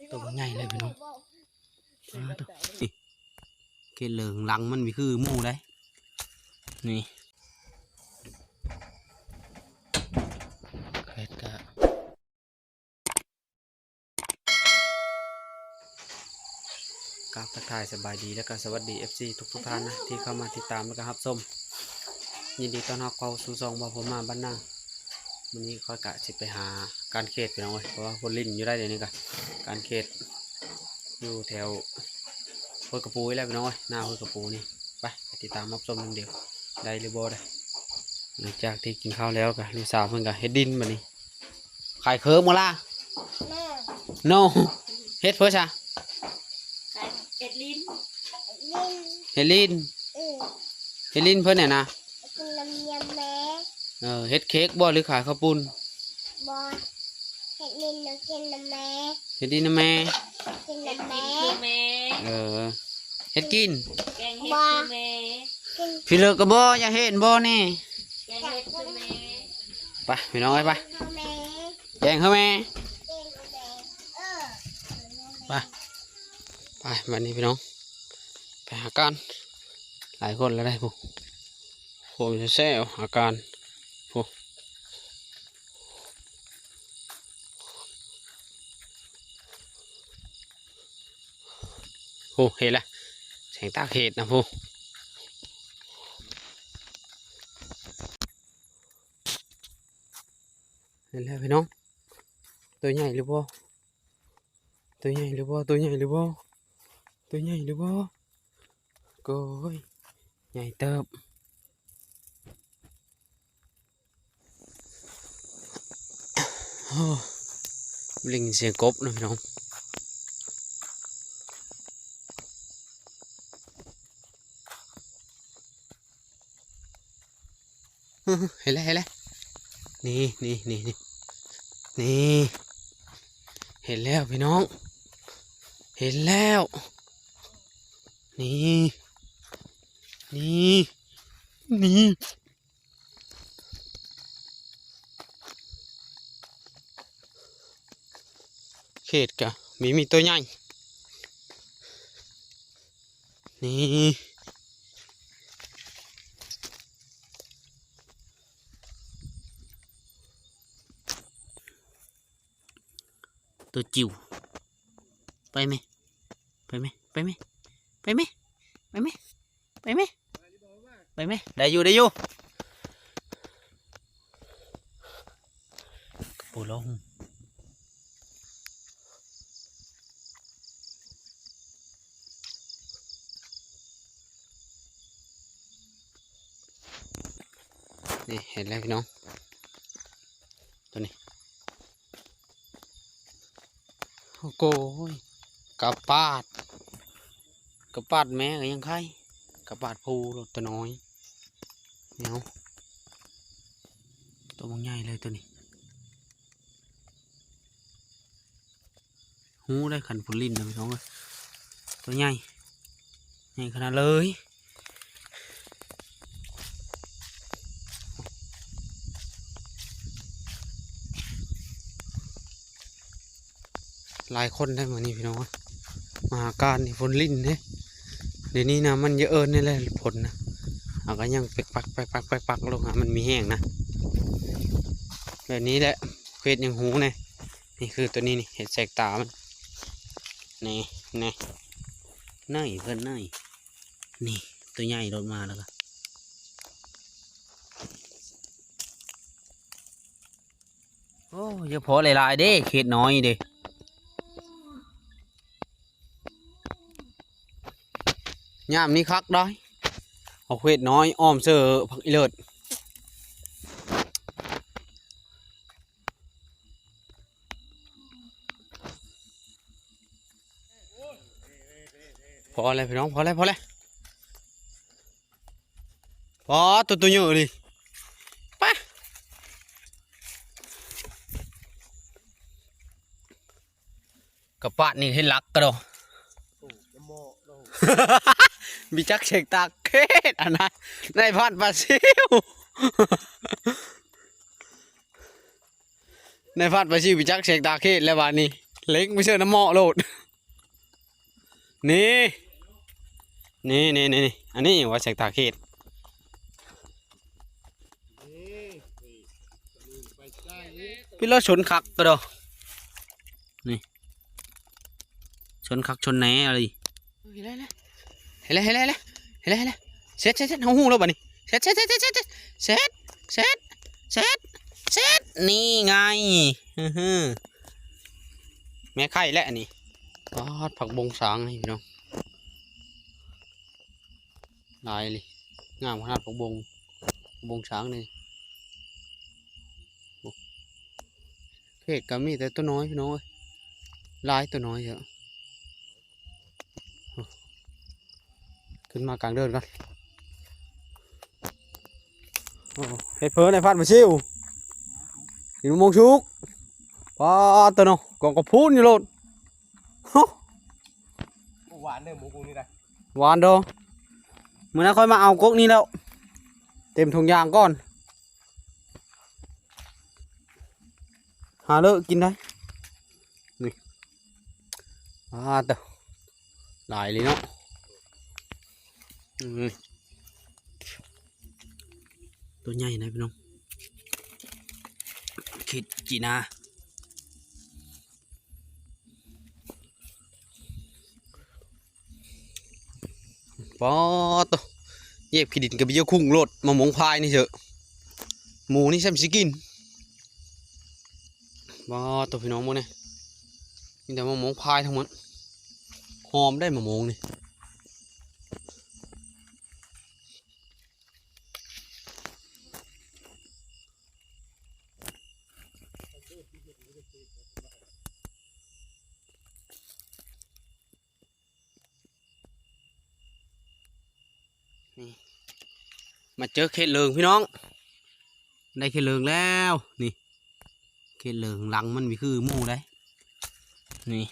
ໂຕບັກໃຫຍ່ເລີຍພີ່ນ້ອງ ປາດໂທ້ ນີ້ ເຂດເຫຼືອງຫຼັງມັນມີຄືໝູ່ໃດ໋ ນີ້ ເຂດກະ ກາບທັກທາຍສະບາຍດີ ແລະກະສະຫວັດດີ ເອັຟຊີ ທຸກໆທ່ານນະ ທີ່ເຂົ້າມາຕິດຕາມ ແລະກະຮັບຊົມ ຍິນດີຕ້ອນຮັບເຂົ້າສູ່ຊ່ອງບ່າວພູມມາບ້ານນາ. ມື້ນີ້ຂ້ອຍກະຊິໄປຫາການເຂດພີ່ນ້ອງເອີຍ ເພາະວ່າເພິ່ນຫຼິ້ນຢູ່ໄດ໋ ດຽວນີ້ກະການເຂດຢູ່ແຖວຫ້ວຍກະປູນີ້ແຫຼະພີ່ນ້ອງເອີຍ ໜ້າຫ້ວຍກະປູນີ້. ໄປ ໄປຕິດຕາມຮັບຊົມນຳເດີ ໄດ້ຫຼືບໍ່ໄດ໋. ຫຼັງຈາກທີ່ກິນເຂົ້າແລ້ວກະ ລູກສາວເພິ່ນກະເຮັດດິນບາດນີ້ ຂາຍເຄີບບໍ່ລະ? ໂນ ເຮັດເພິ່ນຊະ ເຮັດດິນ ເຮັດດິນ ເອີ ເຮັດດິນເພິ່ນແຫຼະນະ ກິນນຳແມ່ ເອີ ເຮັດເຄ້ກບໍ່ ຫຼືຂາຍເຂົ້າປຸ້ນ? ບໍ່ ເຮັດດິນນຳ ກິນນຳແມ່ ເຮັດດິນນຳແມ່ ກິນນຳແມ່ ເຮັດກິນຄືແມ່ ເອີ ເຮັດກິນ ແກງເຫັດຄືແມ່ ບໍ່ ກິນ ພີ່ເລີກະບໍ່ ຢາກເຫັນບໍ່ນີ້ ແກງເຫັດຄືແມ່ ໄປພີ່ນ້ອງເອີຍ ໄປ ຄືແມ່ ແກງຄືແມ່ ແກງຄືແມ່ ເອີ ໄປ ໄປ ບາດນີ້ພີ່ນ້ອງ ໄປຫາການ ຫຼາຍຄົນລະໄດ໋ ຜູ້ ໂອ້ ແຊວໆ ອາການ ຜູ້ ໂອ້ ເຫັນລະ ແສງຕາເຂດນະ ຜູ້ ເຫັນແລ້ວພີ່ນ້ອງ ໂຕໃຫຍ່ຫຼືບໍ່? ໂຕໃຫຍ່ຫຼືບໍ່? ໂຕໃຫຍ່ຫຼືບໍ່? ໂຕໃຫຍ່ຫຼືບໍ່? ໂກຍ ໃຫຍ່ເຕີບ. ໂອ້ ໄດ້ຍິນສຽງກົບນະພີ່ນ້ອງ. ເຫັນແລ້ວ ເຫັນແລ້ວ ນີ້ ນີ້ ນີ້ ນີ້ ນີ້ ເຫັນແລ້ວພີ່ນ້ອງ ເຫັນແລ້ວ ນີ້ ນີ້ ນີ້ ເຂດກະມີ ມີໂຕໃຫຍ່ ນີ້ ໂຕຈິ້ວ ໄປແມະ ໄປແມະ ໄປແມະ ໄປແມະ ໄປແມະ ໄປແມະ ໄປແມະ ໄດ້ຢູ່ ໄດ້ຢູ່ ກະປູລອງ. ນີ້ ເຫັນແລ້ວພີ່ນ້ອງ ໂຕນີ້ ໂອ້ໂກຍ ກະປາດ ກະປາດແມ່ກະຍັງໄຂ່ ກະປາດຜູ້ໂລດ ໂຕນ້ອຍ ແນວ ໂຕບັກໃຫຍ່ເລີຍໂຕນີ້. ຮູ້ໄດ້ຄັນຜູ້ຫຼິ້ນນະພີ່ນ້ອງເອີຍ ໂຕໃຫຍ່ ໃຫຍ່ຂະໜາດເລີຍ ຫຼາຍຄົນໄດ໋ມື້ນີ້ພີ່ນ້ອງເອີຍ ມາຫາການນີ້ ຜູ້ຫຼິ້ນເດ້ ດຽວນີ້ນະມັນຢາກເອີ້ນນີ້ແຫຼະຝົນນະ ເຮົາກະຍັງແປັກປັກ ແປັກປັກ ແປັກປັກລົງ ຫາມັນມີແຮງນະ ແບບນີ້ແຫຼະ ເຮັດຫຍັງຮູ້ແດ່. ນີ້ຄືໂຕນີ້ນີ້ ເຫັນແສງຕາມັນ ນີ້ ນີ້ ນີ້ເພິ່ນນີ້ ນີ້ ໂຕໃຫຍ່ໂລດມາແລ້ວກະ ໂອ້ ຢ່າພໍຫຼາຍໆເດ້ ເຂດນ້ອຍເດ້ ຍາມນີ້ຄັກໄດ໋ ເອົາເຂດນ້ອຍອ້ອມເສີຜັກອີເລີດ. ພໍແລ້ວພີ່ນ້ອງ ພໍແລ້ວ ພໍແລ້ວ ພໍ ໂຕ ໂຕໃຫຍ່ນີ້ ປະ ກະປາດນີ້ເຫັນຫຼັກກະໂດ ມີຈັກເສັກຕາເຂດ ອັນນັ້ນ ນາຍພັນປາຊິວ ນາຍພັນປາຊິວ ມີຈັກເສັກຕາເຂດແລ້ວບາດນີ້ ເລັງໄປເຊີນນ້ຳເໝາະໂລດ. ນີ້ ນີ້ ນີ້ ນີ້ ອັນນີ້ວ່າແສງຕາເຂດ ພີ່ລາວຊົນຄັກກະດອ ນີ້ ຊົນຄັກຊົນແນ່ອີ່ຫຼີ. ເຮັນແຫຼະ ເຮັນແລ້ວ ເຮັນແລ້ວ ເຮັນແລ້ວ ເຊັດ ເຊັດ ເຊັດ ເຮົາຮູ້ແລ້ວບັດນີ້ ເຊັດ ເຊັດ ນີ້ໄງ ແມ່ໄຂ່ແຫຼະອັນນີ້. ປາດ ຜັກບົງຊ້າງນີ້ພີ່ນ້ອງ ຫຼາຍອີ່ຫຼີ ງາມຂະໜາດຜັກບົງ ຜັກບົງຊ້າງນີ້. ໂອ້ ເຂດກະມີແຕ່ຕົວນ້ອຍພີ່ນ້ອງເອີຍ ຫຼາຍຕົວນ້ອຍເດີ. ຂຶ້ນມາກາງເດີ່ນກ່ອນ. ໂອ້ ເຮັດເພີນໄອ້ພັດມາຊິວ ກິນມະມ່ວງສຸກ. ປາດໂຕເນາະ ກອງກະພຸ້ນຢູ່ໂລດ. ຫວານເດີ ໝູກຸ້ງນີ້ນະ ຫວານເດີ. ມື້ໜ້າຄ່ອຍມາເອົາກົກນີ້ແລ້ວ ເຕັມຖົງຢາງກ່ອນ. ຫາເລີກກິນໄດ້ ນີ້ ອາ ໂຕ ຫຼາຍເລີຍເນາະ. ອືມ ໂຕໃຫຍ່ນະພີ່ນ້ອງ ເຂດຈີນາ. ປາດໂຕ ຢຽບຂີ້ດິນກະເບ້ຍຄຸ່ງໂລດ ມະມ່ວງພາຍນີ້ເຊີ ໝູນີ້ຊ່ຳຊິກິນ. ປາດໂຕ ພີ່ນ້ອງເບິ່ງແດ່ ມີແຕ່ມະມ່ວງພາຍທັງໝົດ ຫອມໄດ໋ມະມ່ວງນີ້. ນີ້ ມາເຈີເຂດເລີງພີ່ນ້ອງ ໄດ້ເຂດເລີງແລ້ວ. ນີ້ ເຂດເລີງ ຫຼັງມັນມີຄືໝູໄດ໋ ນີ້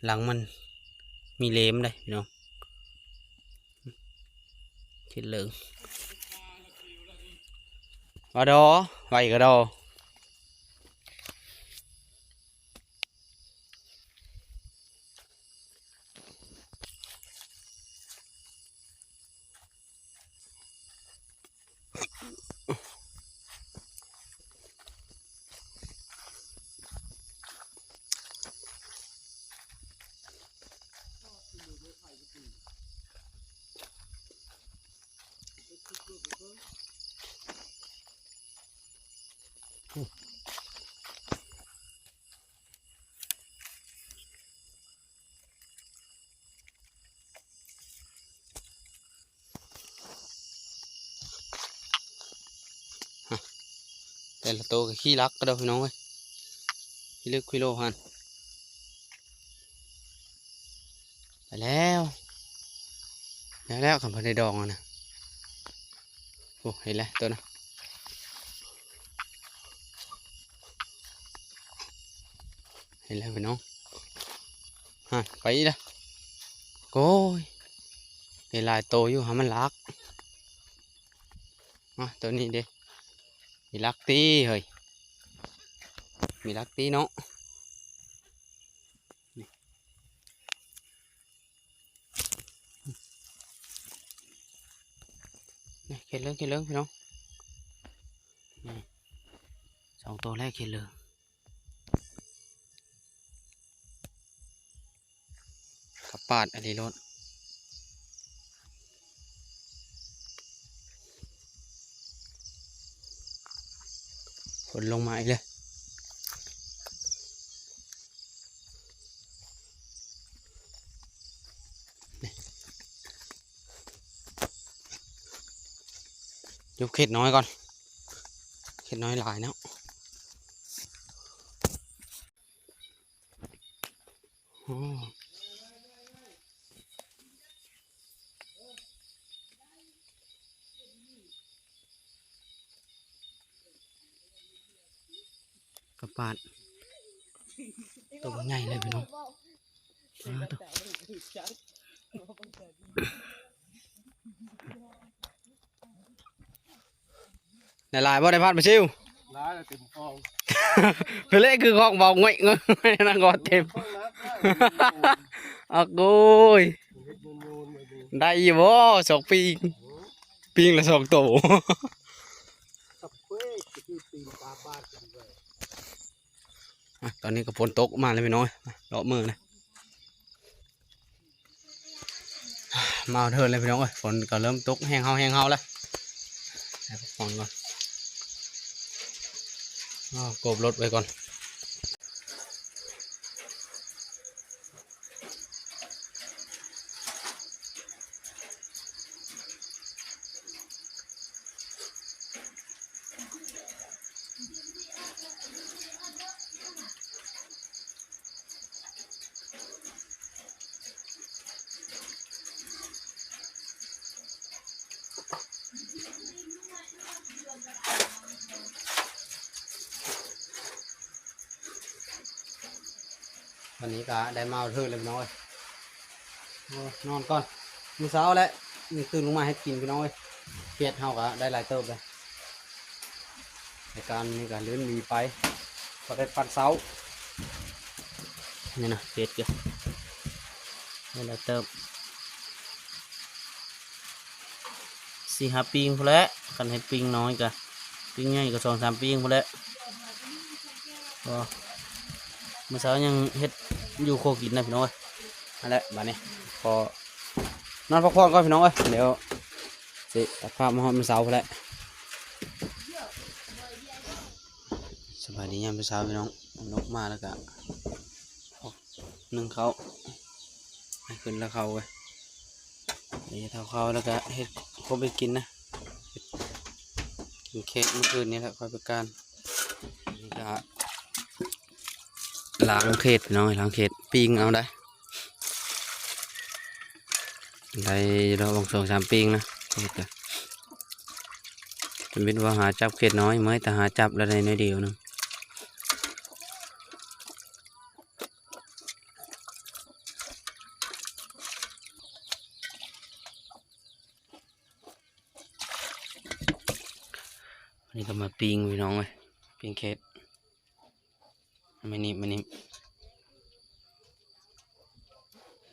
ຫຼັງມັນມີເລມໄດ໋ພີ່ນ້ອງ ເຂດເລີງ. ອາ ດອ ໄວກະດອ. ແຕ່ລະໂຕກະຂີ້ລັກກະດອກພີ່ນ້ອງເອີຍ ຂີ້ລຶກຂີ້ໂລຫັ້ນ. ໄປແລ້ວ ແລ້ວ ແລ້ວ ຄັນເພິ່ນໄດ້ດອງຫັ້ນນະ. ໂອ້ ເຫັນແລ້ວໂຕນະ ເຫັນແລ້ວພີ່ນ້ອງ ຫັ້ນ ໄປອີກລະ. ໂອ້ຍ ໄດ້ຫຼາຍໂຕຢູ່ ຫາມັນລັກ. ມາ ໂຕນີ້ເດ ມີລັກຕິເຮີ້ຍ ມີລັກຕິເນາະ. ນີ້ ເຂດເລີງ ເຂດເລີງພີ່ນ້ອງ ນີ້ ສອງໂຕແລກເຂດເລີງ. ກະປາດອັນນີ້ໂລດ ຝົນລົງມາອີກແລ້ວ. ຢູ່ເຂດນ້ອຍກ່ອນ ເຂດນ້ອຍຫຼາຍເນາະ. ໂອ້ ກະປາດ ໂຕບັກໃຫຍ່ເລີຍພີ່ນ້ອງ. ອ່າ ໂຕ ໄດ້ຫຼາຍບໍ່ ໄດ້ພັດມາຊິວ? ໄ ເຕັມຄອງ ເພເລຄືຄອງເວົ້າ ງ່ອຍໆ ນະ ກໍເຕັມ. ໂອ້ຍ ໄດ້ຢູ່ບໍ່ ສອງປີງ ປີງລະສອງໂຕ. ອ່ະ ຕອນນີ້ກໍຝົນຕົກມາແລ້ວພີ່ນ້ອງ ເລາະມື້ນະ ມາເທີນແລ້ວພີ່ນ້ອງເອີຍ ຝົນກໍເລີ່ມຕົກແຮງເຮົາແຮງເຮົາແລ້ວ ໃຫ້ພັກຜ່ອນກ່ອນ ອ້າວ ໂກບລົດໄວ້ກ່ອນ. ວັນນີ້ກໍໄດ້ມາເທີນແລ້ວພີ່ນ້ອງເອີຍ ໂອ້ ນອນກ່ອນ ມື້ເຊົ້າແຫຼະ ຍັງຕື່ນລົງມາເຮັດກິນພີ່ນ້ອງເອີຍ ເຂດເຮົາກໍໄດ້ຫຼາຍເຕີບເລີຍ ໃນການນີ້ກໍເລີ້ນມີໄປ ພໍໄດ້ປັນເຊົ້າ ນີ້ນະ ເຂດກໍໄດ້ຫຼາຍເຕີບ. ສີ່ຫ້າປີງພຸ້ນແຫຼະ ຄັນໃຫ້ປີງນ້ອຍກະ ປີງໃຫຍ່ກະສອງສາມປີງພຸ້ນແຫຼະ ກໍມື້ເຊົ້າຍັງເຮັດຢູ່ຄົວກິນນະພີ່ນ້ອງເອີຍ ຫັ້ນແຫຼະ ບາດນີ້ຂໍນອນພັກຜ່ອນກ່ອນພີ່ນ້ອງເອີຍ ດຽວຊິຕັດພາບມາຮອດມື້ເຊົ້າພຸ້ນແຫຼະ. ສະບາຍດີຍາມເຊົ້າພີ່ນ້ອງ ນົກມາແລ້ວກະ ໜຶ້ງເຂົ້າ ໃຫ້ຂຶ້ນແລ້ວເຂົ້າເວີຍ ນີ້ເທົ່າເຂົ້າແລ້ວກະເຮັດຄົບເຮັດກິນນະ ກິນເຂດມື້ຄືນນີ້ແຫຼະ ຄ່ອຍໄປການ ນີ້ກະລ້າງເຂດພີ່ນ້ອງ ລ້າງເຂດ ປີ້ງເອົາໄດ໋ ໄດ້ດອກສອງສາມປີ້ງນະ ເຂດກະ ຈຳເປັນວ່າຫາຈັບເຂດນ້ອຍ ເມື່ອຍແຕ່ຫາຈັບແລ້ວໄດ້ໜ້ອຍດຽວໜຶ່ງ. ອັນນີ້ກໍມາປີ້ງພີ່ນ້ອງເອີຍ ປີ້ງເຂດ ມານີ້ ມານີ້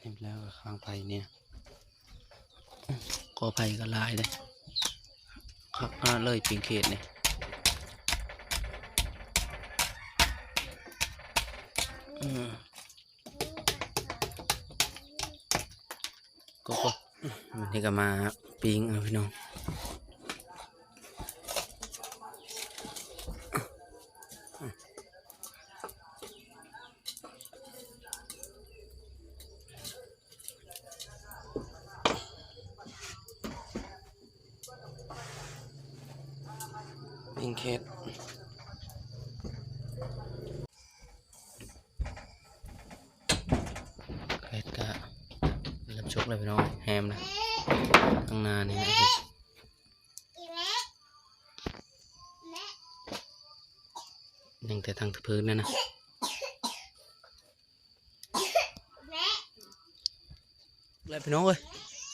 ນີ້ແລ້ວກໍຂ້າງໄຟນີ້ນະ ກໍໄຟກໍຫຼາຍເດ້ ຄັກຂະໜາດເລີຍປີ້ງເຂດນີ້ ອືມ. ກໍ ກໍ ວັນນີ້ກໍມາປີ້ງເອົາພີ່ນ້ອງ ປີ້ງເຂດ. ເຂດກະເລີ່ມສຸກແລ້ວພີ່ນ້ອງ ແຮມນະ ຂ້າງໜ້ານີ້ນະ ຍັງແຕ່ທາງພື້ນນັ້ນນະ. ແລ້ວພີ່ນ້ອງເອີຍ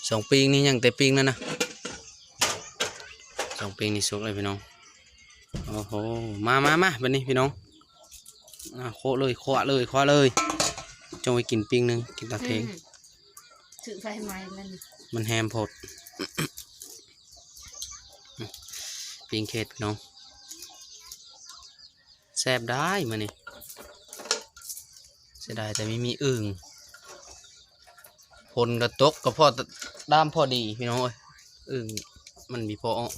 ສອງປີ້ງນີ້ຍັງແຕ່ປີ້ງນັ້ນນະ ສອງປີ້ງນີ້ສຸກແລ້ວພີ່ນ້ອງ. ໂອ້ໂຫ ມາ ມາ ມາ ບາດນີ້ພີ່ນ້ອງ ອ່າ ໂຄະເລີຍ ໂຄະເລີຍ ໂຄະເລີຍ ຈົ່ງໄວ້ກິນປີ້ງໜຶ່ງ ກິນຕອນເທີ່ຍງ ອືມ ຊື້ໄຟໃໝ່ແລ້ວນີ້ ມັນແຮມໂພດ ປີ້ງເຂດພີ່ນ້ອງ. ແຊບໄດ໋ມື້ນີ້ ເສຍດາຍແຕ່ມີ ມີອຶ່ງ ຝົນກໍຕົກກໍພໍດາມພໍດີພີ່ນ້ອງເອີຍ ອຶ່ງມັນມີພໍອອກ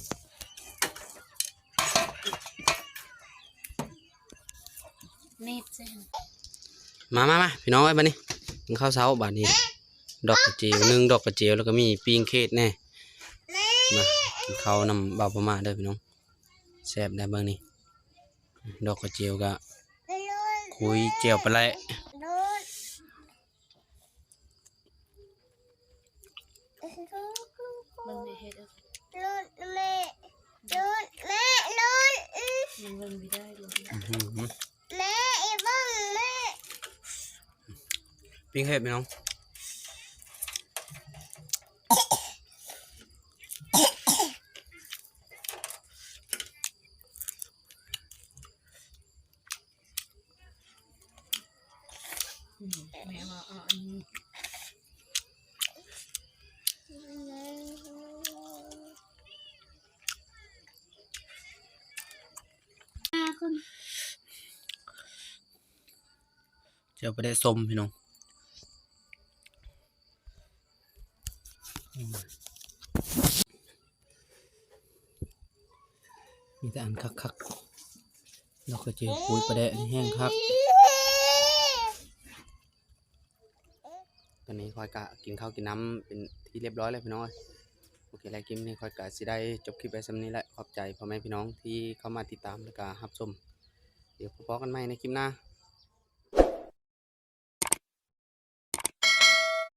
ໜີບໃສ່ ມາ ມາ ມາ ພີ່ນ້ອງເອີຍ ບາດນີ້ກິນເຂົ້າເຊົ້າບາດນີ້ ດອກກະເຈວ ໜຶ່ງດອກກະເຈວ ແລ້ວກໍມີປີ້ງເຂດແດ່ ມາກິນເຂົ້ານຳບ່າວປະມາດເດີພີ່ນ້ອງ. ແຊບໄດ໋ເບິ່ງນີ້ ດອກກະເຈວກະຄຸຍແຈ່ວປາແຫຼະ ເບິ່ງໃນເຮັດເອີ ລຸດແມ່ ລຸດແມ່ ລຸດ ມັນເບິ່ງບໍ່ໄດ້ ອືຫື ແມ່ ອີເບິ່ງແມ່ ປີ້ງເຫັດພີ່ນ້ອງ. ອື ແມ່ວ່າເອົາອັນນີ້ ແຈ່ວປາແດກສົ້ມພີ່ນ້ອງ ອືມ ມີແຕ່ອັນຄັກໆ ແລ້ວກໍເຈີປຸ້ຍປາແດກນີ້ແຮງຄັກ. ຕອນນີ້ຂ້ອຍກະກິນເຂົ້າກິນນ້ຳເປັນທີ່ຮຽບຮ້ອຍແລ້ວພີ່ນ້ອງເອີຍ. ໂອເຄແລ້ວ ຄລິບນີ້ຂ້ອຍກະຊິໄດ້ຈົບຄລິບໄວ້ສ່ຳນີ້ແຫຼະ. ຂອບໃຈພໍ່ແມ່ພີ່ນ້ອງທີ່ເຂົ້າມາຕິດຕາມ ແລ້ວກະຮັບຊົມ. ດຽວພໍ້ກັນໃໝ່ໃນຄລິບໜ້າ.